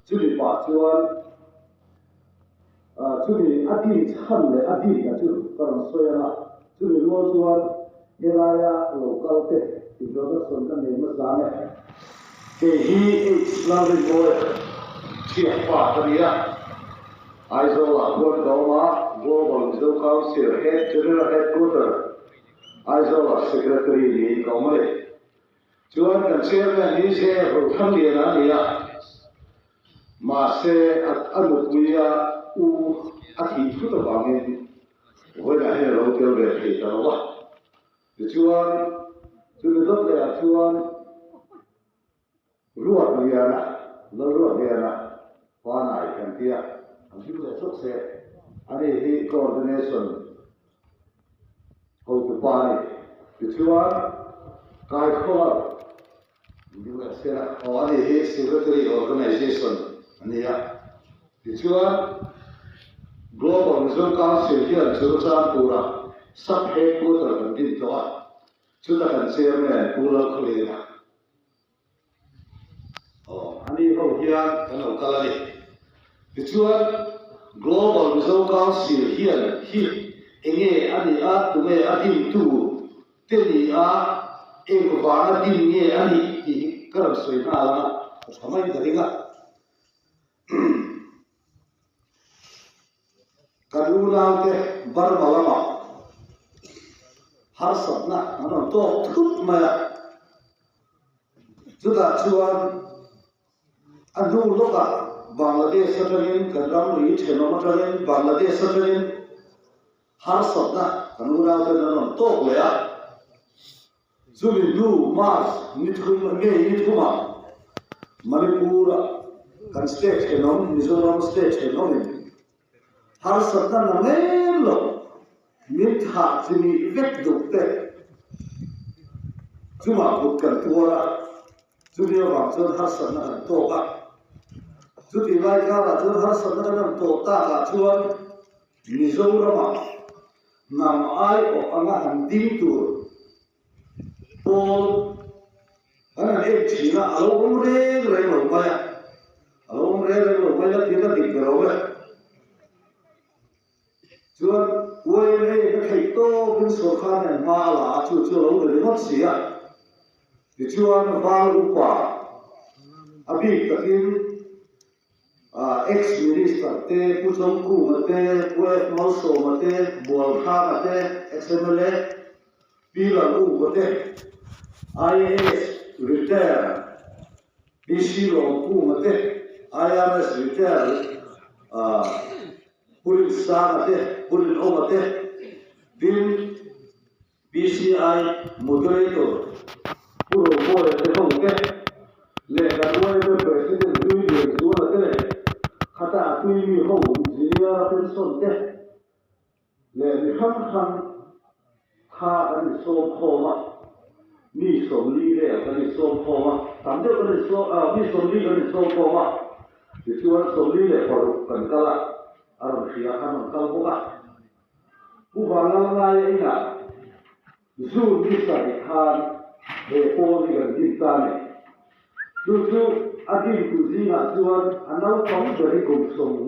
Chumi pah chuan chumi a din chhan leh a dinna chu ka rawn sawi ang a, chumi rual chuan helaia lo kal te introduction ka nei hmasa ang e. Kei hi H Lalrinmawia thianpa ka ni a, Aizawlah khuan ka awm a, Global Mizo Council Head General Headquarter Aizawlah Secretary niin ka awm a ni. Chuan kan chairman hi Zia Rothangliana a ni a, mahse a nupuia u a thih thut avangin vawiinah hian a lo tel ve thei ta lo a. Tichuan chumi dawt lehah chuan Ruatliana, Lalruatliana Panai kan ti a, an hlim leh chawk se. Ani hi coordination Hotupa a ni. Tichuan, Kaikhawlar aw a ni hi Secretary Organization a ni a. Tichuan, Global Mizo Council hian Churachandpur-a Sub-Headquarter kan din tawh a, chuta kan Chairman Pu Lalkhawlena Aw, ani ho hian kan lo kal a ni. Tichuan, Global Mizo Council hian hi enge a nih a, tunge a dintu te ni a, eng vanga din nge a nih tih hi ka rawn sawi nghal ang a, ka tha mai ka ring a. Kan unaute Burma lamah harsatna an rawn tawk thut mai a, chutah chuan a hnu lawkah Bangladesh atangin kan ramri thenawm atangin Bangladesh atangin harsatna kan unaute an rawn tawk leh a. Chumi hnu March ni thum May ni thumah Manipur-a kan state thenawm Mizoram state thenawmin harsatna na ngem lo min thah chimi vek duh te chungah kut kan tuar a, chumi avang chuan harsatna kan tawk a. Chutih lai karah chuan harsatna kan rawn tawh takah chuan Mizoramah hnam aiawh anga han ding tur pawl kan han en thin a, a lo awm reng reng lo mai a, a lo awm reng reng lo mai a, thil a dik ber awm e. Chuan YMA in a theih tawkin sawrkar nen hma a la a, chu chu a lo ni ringawt si a. Tichuan Val Upa a bik takin Ex Minister te, Pu Chawngkunga te, Pu F Malsawma te, Bualkhanga te, Ex mla, Pi Lalrupa te, IAS Retire PC Lawmkunga te, IRS Retire Pu Rinsanga te, Pu Rinawma te, tin PCI Moderator Pu Roboya te ho te leh kan YMA President Hlui Lianzuala te leh khata a tui mi ho Engineer a pension te leh mi hrang hrang kha kan insawm khawm a, mi 40 vel kan insawm khawm a, tam deuh kan insawm ah mi 40 kan insawm khawm a, tichuan 46 kan kal a, a rawn hria khan rawn kal bawk a. Pu Vanlalngaia inah June ni sarih khan he pawl hi kan din ta a ni. Chu chu a dintu zingah chuan a naupang ber hi kum 59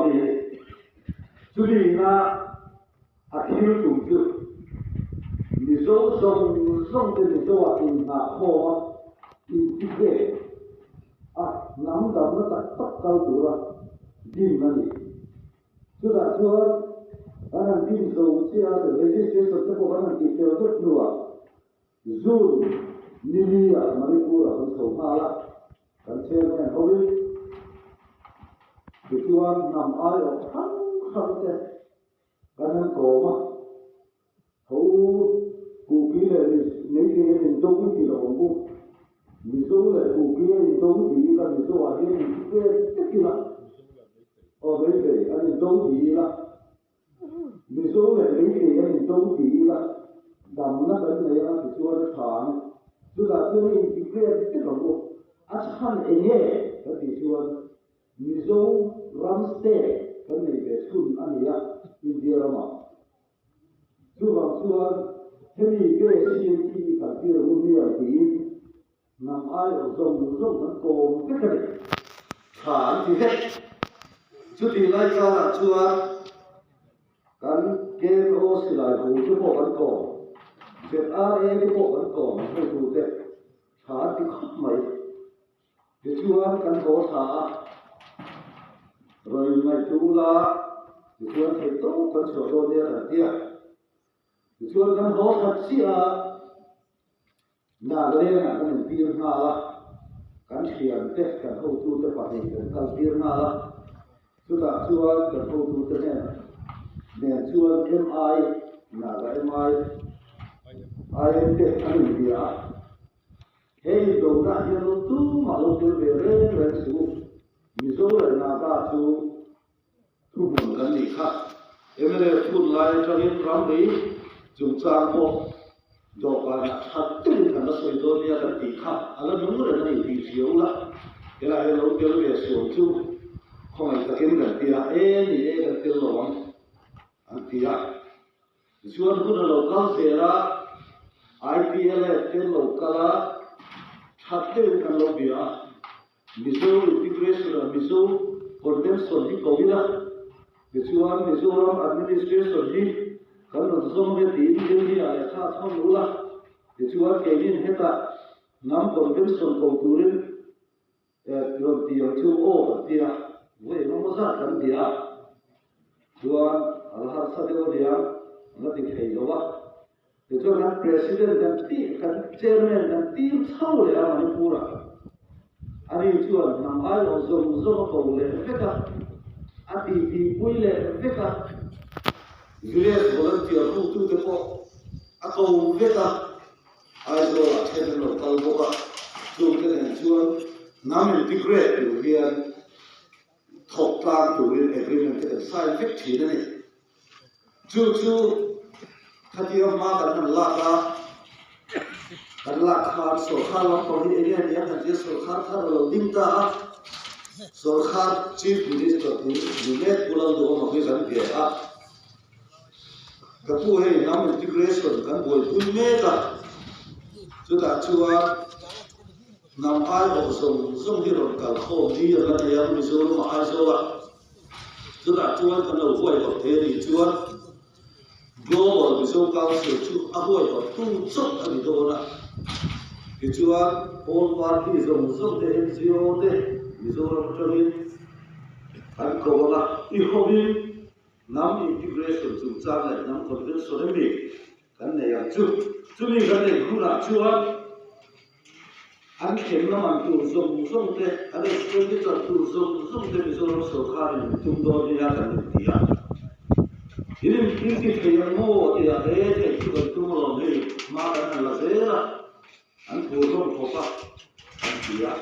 mi a ni. Chumi ina a thil tum chu Mizo zawng zawng te Mizoah inhnah khawm a, inti ve a, hnam damna tak tak kal tura din a ni. Chutah chuan kan han din zo chiah a, registration te pawh kan han tih fel vek hnuah June ni li-ah Manipur-ah kan chho nghal a, kan chairman hovin tichuan hnam aiawh hrang hrang te kan han kawm a, Ho Kuki leh Meitei an in do ti lo ang u. Mizo leh Kuki an in do ti ila Mizo ah hian in thi ve vek ila. Aw Meitei an in do ti ila. Mizo leh Meitei an in do ti ila damna kan nei anga tichuan a tha ang. Chutah chuan i in ti ve vek ang u. A chhan enge kan tih chuan Mizo ram state kan nei ve chhun a ni a India ramah. Chuvang chuan hemi BCNT i kaltir ru mial tiin hnam aiawh zawng zawng kan kawm vek a ni. ti vek. Chutih lai karah chuan kan KNO silai hu te pawh kan kawm, ZRA te pawh kan kawm an hotute tha an ti khawp mai. Tichuan kan haw thla a, rawn inngaihtu ula tichuan theih tawp kan chhuah dawn nia kan ti a. Tichuan kan haw thla chiah a, Nagaland-ah kan intir nghal a, kan thiante, kan hotute pahnih kan kaltir nghal a. Chutah chuan kan hotute hnenah nen chuan MI, Naga MI, IM te an inbia a. He indona hian lo tumah lo tel ve reng reng suh u. Mizo leh Naga chu thuhmun kan nih kha. Mla phun lai atangin ramri chungchang pawh dawhkanah that deuhin kan la sawi dawn nia kan tih kha a la nung reng a ni tih hria ula. Helaiah hian lo tel ve suam chu khawngaih takin kan ti a, e ni e kan tel lo ang an ti a. Tichuan hun a lo kal zel a, IPLF te lo kal a, that deuhin kan lo bia a, Mizo Integration ah Mizo Convention hi ko ila, tichuan Mizoram Administration hi kan rawn zawm ve tiin Delhi ah lehkha a thawn ula, tichuan keinin hetah hnam convention ko turin Rawn ti ang chu aw kan ti a, vawi engemaw zat kan ti a, chuan a la harsa deuh ania, an la ti thei lo a. Tichuan kan President kan ti, kan Chairman kan tir chho leh a Manipur-ah. Ani chuan hnam aiawh zawng zawng a ko leh vek a, a titipui leh vek a. Village volunteer hotute pawh a ko vek a. Aizawl-ah then an lo kal bawk a, chungte nen chuan hnam integrate tur hian thawk tlang turin agreement te kan sign vek thin a ni. Chu chu khatia hma kan han lak a, kan lak khan sawrkhar lampang hi enge a nia kan tia sawrkhar thar a lo ding ta a, sawrkhar Chief Minister tur ni mek Pu Lalduhawma hi kan ve a. Ka pu hei hnam integration kan buaipui mek a, chutah chuan hnam aiawh zawng zawng hi rawn kal khawm ni a la nei ang Mizoram ah Aizawl ah. Chutah chuan kan lo huaihawt thei a nih chuan Global Mizo Council chu a huaihawt tu chawp a ni dawn a. Tichuan all party zawng zawng te NGO te Mizoram atangin an ko ang a, i hawin Hnam integration chungchang leh hnam convention emi kan nei ang chu. Chumi kan neih hunah chuan an thlenna man tur zawng zawng te, an expenditure tur zawng zawng te Mizoram sorkarin min tum dawn nia kan inti a. In inti thei ang maw tih ah he theih chu kan tum alawm hei hma kan han la zel a. An phur hlawm khawp a, an ti a.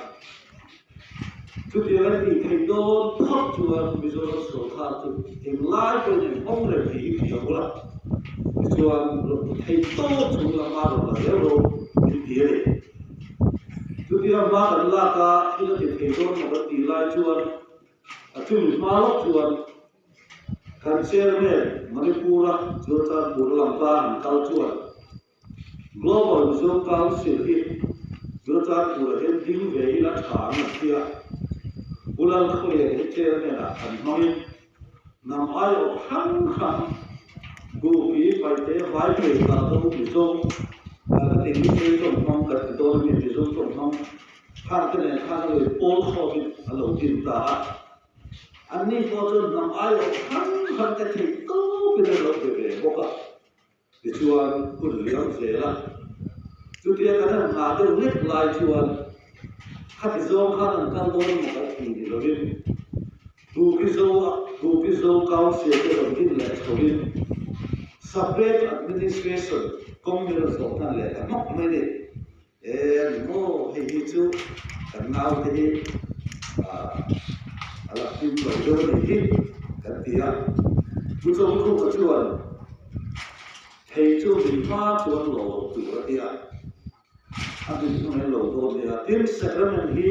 Chutiang an tih theih dawn phawt chuan Mizoram sawrkar chu englai pawhin an hawng reng tih hi hria bawk a. Tichuan, rawn ti thei tawp chung lama rawn la zel rawh min ti a ni. Chutiang hma kan lak a, thil a ti thei dawn maw kan tih lai chuan a chumi hma lawk chuan kan chairman Manipur-a Churachandpur lampa han kal chuan Global Mizo Council hi Churachandpur-ah hian ding ve ila tha an la hria. Pu Lalkhawlian hi chairman ah an hmangin hnam aiawh hrang hrang Kuki, Paite, Vaiphei, Kaldo, Mizo, ka ti Mizo tawng hmang kan ti dawn a mi Mizo tawng hmang khang te nen khan a lo pawl khawmin a lo din ta a. Anni pawh chuan hnam aiawh hrang hrang te theih tawpin an lo be ve bawk a. Tichuan hun liam zel a, chutia kan han nghah deuh hlek lai chuan khati zawng khan an kal dawn emaw kan ti ni lovin Kuki-Zo Kuki-Zo Council te rawn din leh chhoin Separate Administration kawng min rawn zawh hnan leh ta hmak mai ni. E ani maw hei hi chu kan naute hi a la hlim lo deuh a nih hi kan ti a. Pu Chawngkhupa chuan thei chu min hma chuan lo lo tur a ti a, a hlim hmang en lo dawn nia. Tin, sacrament hi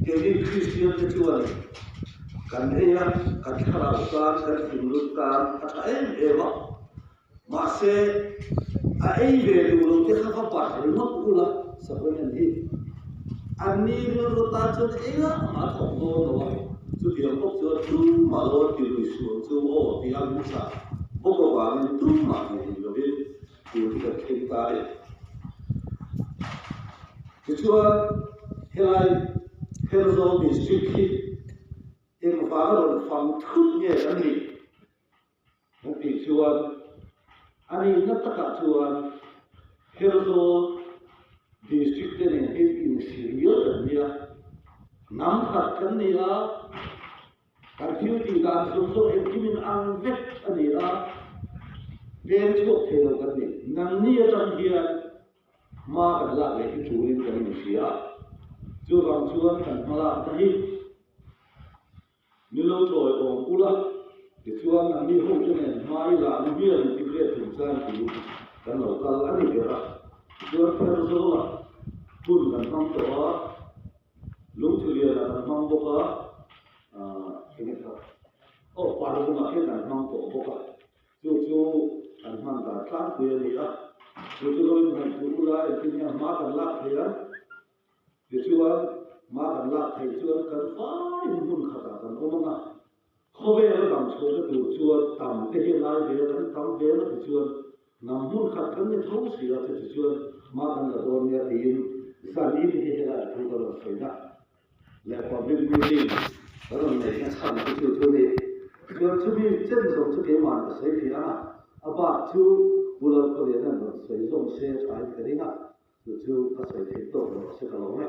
keini Kristian te chuan kan ei a, kan thlarau tan, kan thinlung tan a tha em em a. Mahse, a ei ve duh lo te kha va barh ringawt ula sacrament hi. Anni rilru tan chuan engah mah a thawk dawn lo a, chutiang bawk chuan tumah lo an ti lui suh ang chu aw ti a min chah bawk avangin tumah ti lui lovin tur hi kan thleng ta a ni. Tichuan helai Pherzawl District hi engvanga rawn fang thut nge kan nih? Kan tih chuan a nihna takah chuan Pherzawl District te nen hian insir mial kan nia, hnam khat kan ni a, kan thil tih dan zawng zawng engkim in ang vek a ni a, peng chhuak thei lo kan ni. Nangni atang hian hma kan lak leh hi turin kan inhria a, chuvang chuan kan hmalakna hi Min lo chawi awm ula, tichuan nangni ho te nen hma i lahna hmial in tikriat chung chuan ti kan lo kal a ni ber a. Tichuan Pherzawl-a hun kan hmang tawh a, Lungthuliana kan hmang bawk a, aah enge kha aw Parvunga khian kan hmang tawh bawk a, chu chu kan hman dan tlangpui a ni a. Chu chu lo inhnaih ula engtin nge hma kan lak thei ang? Tichuan, hma kan lak theih chuan kan faiin hmun khatah kan awm ang a, khawvel a dam chhuahna tur chuan tam te hi a ngai ve a, kan tam ve na tichuan hnam hmun khat kan ni tho si a, chutichuan hma kan la dawn nia tiin zan in hi helaiah thu ka rawn sawi na leh public meeting ka rawn neihna chhan chu chu chu a ni. Chuan chumi chen zawng chu keimah ka sawi fiah ang a, a bak chu Pu Lalkhawliana'n rawn sawi zawng se thain ka ring a. Chu chu ka sawi theih tawk lo a se ka lo nge.